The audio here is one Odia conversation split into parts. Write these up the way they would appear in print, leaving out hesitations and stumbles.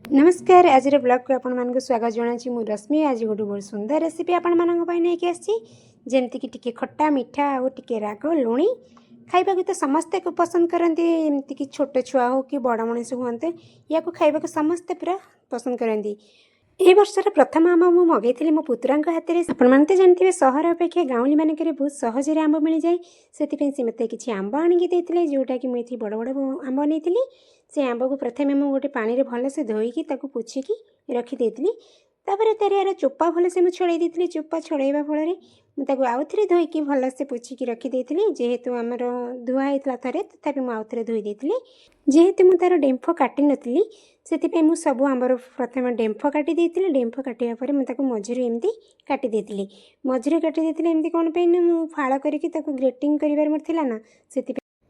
ନମସ୍କାର, ଆଜିର ବ୍ଲଗ୍କୁ ଆପଣମାନଙ୍କୁ ସ୍ୱାଗତ ଜଣାଉଛି। ମୁଁ ରଶ୍ମି। ଆଜି ଗୋଟେ ବହୁତ ସୁନ୍ଦର ରେସିପି ଆପଣମାନଙ୍କ ପାଇଁ ନେଇକି ଆସିଛି, ଯେମିତିକି ଟିକେ ଖଟା ମିଠା ଆଉ ଟିକେ ରାଗ ଲୁଣି। ଖାଇବାକୁ ତ ସମସ୍ତେ ପସନ୍ଦ କରନ୍ତି। ଏମିତିକି ଛୋଟ ଛୁଆ ହେଉ କି ବଡ଼ ମଣିଷ ହୁଅନ୍ତୁ, ୟାକୁ ଖାଇବାକୁ ସମସ୍ତେ ପୁରା ପସନ୍ଦ କରନ୍ତି। ଏହି ବର୍ଷର ପ୍ରଥମ ଆମ୍ବ ମୁଁ ମଗେଇଥିଲି ମୋ ପୁତୁରାଙ୍କ ହାତରେ। ଆପଣମାନେ ତ ଜାଣିଥିବେ, ସହର ଅପେକ୍ଷା ଗାଉଁଲି ମାନଙ୍କରେ ବହୁତ ସହଜରେ ଆମ୍ବ ମିଳିଯାଏ। ସେଥିପାଇଁ ସେ ମୋତେ କିଛି ଆମ୍ବ ଆଣିକି ଦେଇଥିଲେ, ଯେଉଁଟାକି ମୁଁ ଏଠି ବଡ଼ ବଡ଼ ଆମ୍ବ ନେଇଥିଲି। ସେ ଆମ୍ବକୁ ପ୍ରଥମେ ମୁଁ ଗୋଟେ ପାଣିରେ ଭଲସେ ଧୋଇକି ତାକୁ ପୋଛିକି ରଖିଦେଇଥିଲି। ତାପରେ ତାର ଏହାର ଚୋପା ଭଲସେ ମୁଁ ଛଡ଼େଇ ଦେଇଥିଲି। ଚୋପା ଛଡ଼େଇବା ଫଳରେ ମୁଁ ତାକୁ ଆଉଥରେ ଧୋଇକି ଭଲସେ ପୋଛିକି ରଖିଦେଇଥିଲି। ଯେହେତୁ ଆମର ଧୁଆ ହେଇଥିଲା ଥରେ, ତଥାପି ମୁଁ ଆଉଥରେ ଧୋଇ ଦେଇଥିଲି। ଯେହେତୁ ମୁଁ ତା'ର ଡେମ୍ଫ କାଟିନଥିଲି, ସେଥିପାଇଁ ମୁଁ ସବୁ ଆମ୍ବର ପ୍ରଥମେ ଡେମ୍ଫ କାଟି ଦେଇଥିଲି। ଡେମ୍ଫ କାଟିବା ପରେ ମୁଁ ତାକୁ ମଝିରୁ ଏମିତି କାଟି ଦେଇଥିଲି। ମଝିରୁ କାଟି ଦେଇଥିଲି ଏମିତି କ'ଣ ପାଇଁ ନା ମୁଁ ଫାଳ କରିକି ତାକୁ ଗ୍ରେଟିଂ କରିବାର ମୋର ଥିଲା ନା,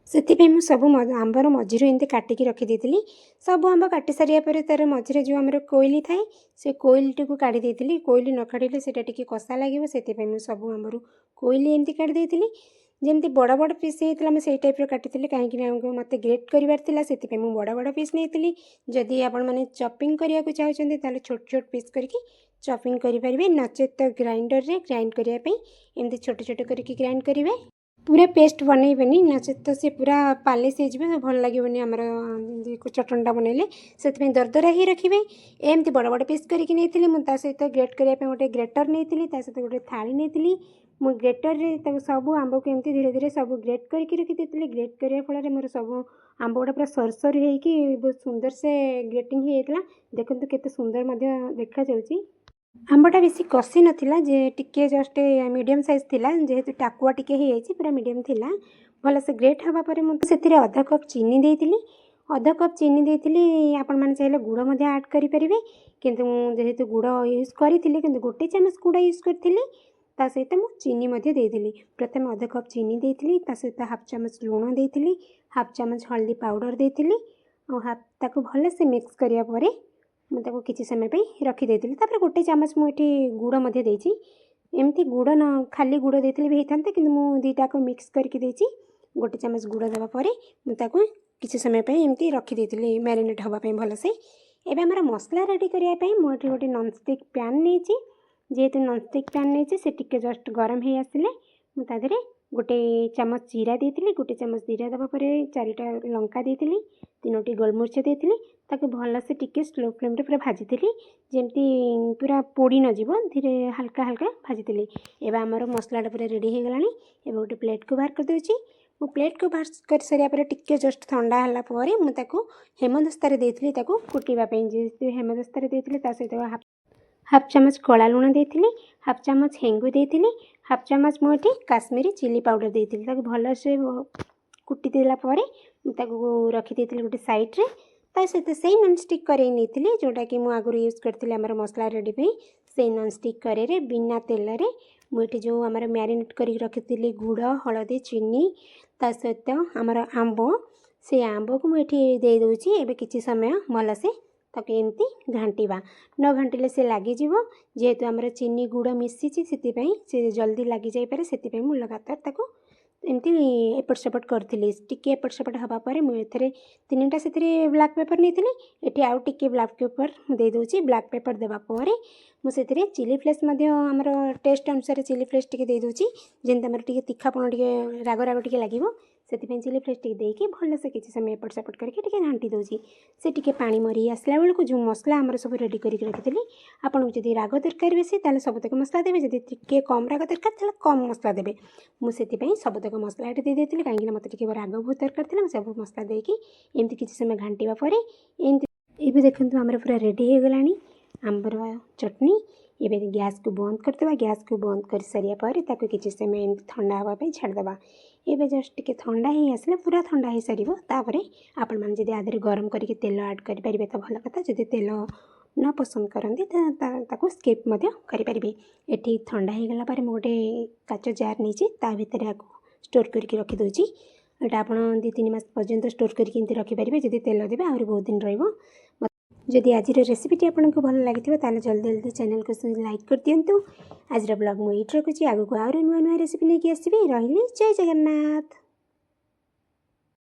ସେଥିପାଇଁ ମୁଁ ସବୁ ଆମ୍ବର ମଝିରୁ ଏମିତି କାଟିକି ରଖିଦେଇଥିଲି। ସବୁ ଆମ୍ବ କାଟି ସାରିବା ପରେ ତା'ର ମଝିରେ ଯେଉଁ ଆମର କୋଇଲି ଥାଏ, ସେ କୋଇଲିଟିକୁ କାଢ଼ି ଦେଇଥିଲି। କୋଇଲି ନ କାଢ଼ିଲେ ସେଇଟା ଟିକେ କଷା ଲାଗିବ। ସେଥିପାଇଁ ମୁଁ ସବୁ ଆମ୍ବରୁ କୋଇଲି ଏମିତି କାଢ଼ି ଦେଇଥିଲି। ଯେମିତି ବଡ଼ ବଡ଼ ପିସ୍ ହେଇଥିଲା, ମୁଁ ସେଇ ଟାଇପ୍ର କାଟିଥିଲି, କାହିଁକିନା ମୋତେ ଗ୍ରେଟ୍ କରିବାର ଥିଲା। ସେଥିପାଇଁ ମୁଁ ବଡ଼ ବଡ଼ ପିସ୍ ନେଇଥିଲି। ଯଦି ଆପଣମାନେ ଚପିଂ କରିବାକୁ ଚାହୁଁଛନ୍ତି, ତାହେଲେ ଛୋଟ ଛୋଟ ପିସ୍ କରିକି ଚପିଂ କରିପାରିବେ। ନଚେତ୍ ତ ଗ୍ରାଇଣ୍ଡରରେ ଗ୍ରାଇଣ୍ଡ କରିବା ପାଇଁ ଏମିତି ଛୋଟ ଛୋଟ କରିକି ଗ୍ରାଇଣ୍ଡ କରିବେ। ପୁରା ପେଷ୍ଟ ବନେଇବେନି, ନଚେତ୍ ତ ସେ ପୁରା ପାଲିସ୍ ହେଇଯିବ, ଭଲ ଲାଗିବନି ଆମର ଯେମିତି ଚଟଣିଟା ବନେଇଲେ। ସେଥିପାଇଁ ଦରଦରା ହିଁ ରଖିବେ। ଏମିତି ବଡ଼ ବଡ଼ ପିସ୍ କରିକି ନେଇଥିଲି ମୁଁ। ତା ସହିତ ଗ୍ରେଟ୍ କରିବା ପାଇଁ ଗୋଟେ ଗ୍ରେଟର୍ ନେଇଥିଲି, ତା ସହିତ ଗୋଟେ ଥାଳି ନେଇଥିଲି। ମୁଁ ଗ୍ରେଟର୍ରେ ତାକୁ ସବୁ ଆମ୍ବକୁ ଏମିତି ଧୀରେ ଧୀରେ ସବୁ ଗ୍ରେଟ୍ କରିକି ରଖିଦେଇଥିଲି। ଗ୍ରେଟ୍ କରିବା ଫଳରେ ମୋର ସବୁ ଆମ୍ବ ଗୁଡ଼ା ପୁରା ସରୁ ସରୁ ହେଇକି ବହୁତ ସୁନ୍ଦର ସେ ଗ୍ରେଟିଂ ହେଇଯାଇଥିଲା। ଦେଖନ୍ତୁ, କେତେ ସୁନ୍ଦର ମଧ୍ୟ ଦେଖାଯାଉଛି। ଆମ୍ବଟା ବେଶୀ କଷି ନଥିଲା ଯେ, ଟିକେ ଜଷ୍ଟ ମିଡ଼ିୟମ୍ ସାଇଜ୍ ଥିଲା। ଯେହେତୁ ଟାକୁଆ ଟିକେ ହେଇଯାଇଛି, ପୁରା ମିଡ଼ିୟମ୍ ଥିଲା। ଭଲସେ ଗ୍ରେଟ୍ ହେବା ପରେ ମୁଁ ସେଥିରେ ଅଧ କପ୍ ଚିନି ଦେଇଥିଲି। ଅଧ କପ୍ ଚିନି ଦେଇଥିଲି। ଆପଣମାନେ ଚାହିଁଲେ ଗୁଡ଼ ମଧ୍ୟ ଆଡ଼୍ କରିପାରିବେ, କିନ୍ତୁ ମୁଁ ଯେହେତୁ ଗୁଡ଼ ୟୁଜ୍ କରିଥିଲି, କିନ୍ତୁ ଗୋଟେ ଚାମଚ ଗୁଡ଼ ୟୁଜ୍ କରିଥିଲି। ତା ସହିତ ମୁଁ ଚିନି ମଧ୍ୟ ଦେଇଥିଲି। ପ୍ରଥମେ ଅଧ କପ୍ ଚିନି ଦେଇଥିଲି, ତା ସହିତ ହାଫ୍ ଚାମଚ ଲୁଣ ଦେଇଥିଲି, ହାଫ୍ ଚାମଚ ହଳଦୀ ପାଉଡ଼ର ଦେଇଥିଲି ଆଉ ହାଫ୍ ତାକୁ ଭଲସେ ମିକ୍ସ କରିବା ପରେ ମୁଁ ତାକୁ କିଛି ସମୟ ପାଇଁ ରଖିଦେଇଥିଲି। ତାପରେ ଗୋଟେ ଚାମଚ ମୁଁ ଏଠି ଗୁଡ଼ ମଧ୍ୟ ଦେଇଛି। ଏମିତି ଗୁଡ଼ ନ ଖାଲି ଗୁଡ଼ ଦେଇଥିଲେ ବି ହେଇଥାନ୍ତା, କିନ୍ତୁ ମୁଁ ଦୁଇଟାକୁ ମିକ୍ସ କରିକି ଦେଇଛି। ଗୋଟେ ଚାମଚ ଗୁଡ଼ ଦେବା ପରେ ମୁଁ ତାକୁ କିଛି ସମୟ ପାଇଁ ଏମିତି ରଖିଦେଇଥିଲି ମ୍ୟାରିନେଟ୍ ହେବା ପାଇଁ ଭଲସେ। ଏବେ ଆମର ମସଲା ରେଡ଼ି କରିବା ପାଇଁ ମୁଁ ଏଠି ଗୋଟେ ନନ୍ଷ୍ଟିକ୍ ପ୍ୟାନ୍ ନେଇଛି। ଯେହେତୁ ନନ୍ଷ୍ଟିକ୍ ପ୍ୟାନ୍ ନେଇଛି, ସେ ଟିକେ ଜଷ୍ଟ ଗରମ ହେଇ ଆସିଲେ ମୁଁ ତା ଦେହରେ ଗୋଟେ ଚାମଚ ଜିରା ଦେଇଥିଲି। ଗୋଟେ ଚାମଚ ଜିରା ଦେବା ପରେ ଚାରିଟା ଲଙ୍କା ଦେଇଥିଲି, ତିନୋଟି ଗୋଲମରିଚ ଦେଇଥିଲି। ତାକୁ ଭଲସେ ଟିକେ ସ୍ଲୋ ଫ୍ଲେମ୍ରେ ପୁରା ଭାଜିଥିଲି, ଯେମିତି ପୁରା ପୋଡ଼ି ନଯିବ, ଧୀରେ ହାଲକା ହାଲକା ଭାଜିଥିଲି। ଏବେ ଆମର ମସଲାଟା ପୁରା ରେଡ଼ି ହେଇଗଲାଣି। ଏବେ ଗୋଟେ ପ୍ଲେଟ୍କୁ ବାହାର କରିଦେଉଛି ମୁଁ। ପ୍ଲେଟ୍କୁ ବାହାର କରିସାରିବା ପରେ ଟିକେ ଜଷ୍ଟ ଥଣ୍ଡା ହେଲା ପରେ ମୁଁ ତାକୁ ହେମଦସ୍ତାରେ ଦେଇଥିଲି ତାକୁ କୁଟିବା ପାଇଁ। ଯେହେତୁ ହେମଦସ୍ତାରେ ଦେଇଥିଲି, ତା ସହିତ ହାଫ୍ ହାଫ୍ ଚାମଚ କଳା ଲୁଣ ଦେଇଥିଲି, ହାଫ୍ ଚାମଚ ହେଙ୍ଗୁ ଦେଇଥିଲି, ହାଫ୍ ଚାମଚ ମୁଁ ଏଠି କାଶ୍ମୀରୀ ଚିଲି ପାଉଡ଼ର ଦେଇଥିଲି। ତାକୁ ଭଲସେ କୁଟି ଦେଲା ପରେ ମୁଁ ତାକୁ ରଖିଦେଇଥିଲି ଗୋଟେ ସାଇଡ଼୍ରେ। ତା ସହିତ ସେଇ ନନ୍ଷ୍ଟିକ୍ କରେଇ ନେଇଥିଲି, ଯେଉଁଟାକି ମୁଁ ଆଗରୁ ୟୁଜ୍ କରିଥିଲି ଆମର ମସଲା ରେଡ଼ି ପାଇଁ। ସେଇ ନନ୍ଷ୍ଟିକ୍ କରେଇରେ ବିନା ତେଲରେ ମୁଁ ଏଠି ଯେଉଁ ଆମର ମ୍ୟାରିନେଟ୍ କରିକି ରଖିଥିଲି ଗୁଡ଼, ହଳଦୀ, ଚିନି, ତା ସହିତ ଆମର ଆମ୍ବ, ସେଇ ଆମ୍ବକୁ ମୁଁ ଏଠି ଦେଇଦେଉଛି। ଏବେ କିଛି ସମୟ ଭଲସେ ତାକୁ ଏମିତି ଘାଣ୍ଟିବା। ନ ଘାଣ୍ଟିଲେ ସେ ଲାଗିଯିବ। ଯେହେତୁ ଆମର ଚିନି ଗୁଡ଼ ମିଶିଛି, ସେଥିପାଇଁ ସେ ଜଲ୍ଦି ଲାଗିଯାଇପାରେ। ସେଥିପାଇଁ ମୁଁ ଲଗାତାର ତାକୁ ଏମିତି ଏପଟ ସେପଟ କରୁଥିଲି। ଟିକେ ଏପଟ ସେପଟ ହେବା ପରେ ମୁଁ ଏଥିରେ ତିନିଟା ସେଥିରେ ବ୍ଲାକ୍ ପେପର୍ ନେଇଥିଲି। ଏଠି ଆଉ ଟିକେ ବ୍ଲାକ୍ ପେପର୍ ମୁଁ ଦେଇଦେଉଛି। ବ୍ଲାକ୍ ପେପର୍ ଦେବା ପରେ ମୁଁ ସେଥିରେ ଚିଲି ଫ୍ଲେକ୍ସ ମଧ୍ୟ ଆମର ଟେଷ୍ଟ ଅନୁସାରେ ଚିଲି ଫ୍ଲେକ୍ସ ଟିକେ ଦେଇଦେଉଛି। ଯେମିତି ଆମର ଟିକେ ତୀଖାପଣ, ଟିକେ ରାଗ ରାଗ ଟିକେ ଲାଗିବ, ସେଥିପାଇଁ ଚିଲି ଫ୍ଲେକ୍ସ ଟିକେ ଦେଇକି ଭଲସେ କିଛି ସମୟ ଏପଟ ସେପଟ କରିକି ଟିକେ ଘାଣ୍ଟି ଦେଉଛି। ସେ ଟିକେ ପାଣି ମରି ଆସିଲା ବେଳକୁ ଯେଉଁ ମସଲା ଆମର ସବୁ ରେଡ଼ି କରିକି ରଖିଥିଲି, ଆପଣଙ୍କୁ ଯଦି ରାଗ ଦରକାର ବେଶୀ, ତାହେଲେ ସବୁତକ ମସଲା ଦେବେ। ଯଦି ଟିକେ କମ୍ ରାଗ ଦରକାର, ତାହେଲେ କମ୍ ମସଲା ଦେବେ। ମୁଁ ସେଥିପାଇଁ ସବୁତକ ମସଲା ଏଠି ଦେଇ ଦେଇଥିଲି, କାହିଁକିନା ମୋତେ ଟିକେ ରାଗ ବହୁତ ଦରକାର ଥିଲା। ମୁଁ ସବୁ ମସଲା ଦେଇକି ଏମିତି କିଛି ସମୟ ଘାଣ୍ଟିବା ପରେ ଏମିତି ଏବେ ଦେଖନ୍ତୁ, ଆମର ପୁରା ରେଡ଼ି ହେଇଗଲାଣି ଆମ୍ବର ଚଟଣି। ଏବେ ଗ୍ୟାସ୍କୁ ବନ୍ଦ କରିଦେବା। ଗ୍ୟାସ୍କୁ ବନ୍ଦ କରିସାରିବା ପରେ ତାକୁ କିଛି ସମୟ ଏମିତି ଥଣ୍ଡା ହେବା ପାଇଁ ଛାଡ଼ିଦେବା। ଏବେ ଜଷ୍ଟ ଟିକେ ଥଣ୍ଡା ହେଇ ଆସିଲେ, ପୁରା ଥଣ୍ଡା ହେଇସାରିବ, ତାପରେ ଆପଣମାନେ ଯଦି ଆ ଦେହରେ ଗରମ କରିକି ତେଲ ଆଡ଼୍ କରିପାରିବେ ତ ଭଲ କଥା। ଯଦି ତେଲ ନ ପସନ୍ଦ କରନ୍ତି, ତାକୁ ସ୍କିପ୍ ମଧ୍ୟ କରିପାରିବେ। ଏଠି ଥଣ୍ଡା ହେଇଗଲା ପରେ ମୁଁ ଗୋଟେ କାଚ ଜାର୍ ନେଇଛି, ତା ଭିତରେ ଆକୁ ଷ୍ଟୋର୍ କରିକି ରଖିଦେଉଛି। ଏଇଟା ଆପଣ 2-3 ମାସ ପର୍ଯ୍ୟନ୍ତ ଷ୍ଟୋର୍ କରିକି ଏମିତି ରଖିପାରିବେ। ଯଦି ତେଲ ଦେବେ, ଆହୁରି ବହୁତ ଦିନ ରହିବ। ଯଦି ଆଜିର ରେସିପିଟି ଆପଣଙ୍କୁ ଭଲ ଲାଗିଥିବ, ତାହେଲେ ଜଲ୍ଦି ଜଲ୍ଦି ଚ୍ୟାନେଲକୁ ଲାଇକ୍ କରିଦିଅନ୍ତୁ। ଆଜିର ବ୍ଲଗ୍ ମୁଁ ଏଇଠି ରଖୁଛି। ଆଗକୁ ଆହୁରି ନୂଆ ନୂଆ ରେସିପି ନେଇକି ଆସିବି। ରହିଲି, ଜୟ ଜଗନ୍ନାଥ।